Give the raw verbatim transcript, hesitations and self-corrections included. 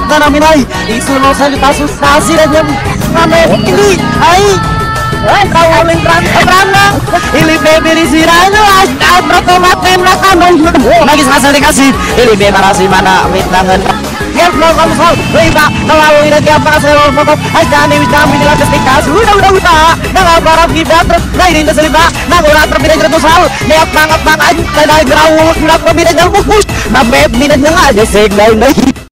Tanam minai, isu lo saya kasus nasi dan jam. Mame ini, ai. Ai, kau uling terang terang. Ili baby di sirah itu, ai, kau berapa mati makan. Lagi semasa dikasih, ili baby marasi mana, minta ngen. Help lo kamu sal, wei pak, kalau ini dia apa saya mau foto, ai, jangan ini jangan ini lagi stikas, udah udah udah, nah barang kita terus, nah ini terus pak, nah orang terpilih terus sal, dia banget banget, ada gerawul, sudah terpilih dan fokus, nah beb, ini dengan aja segmen,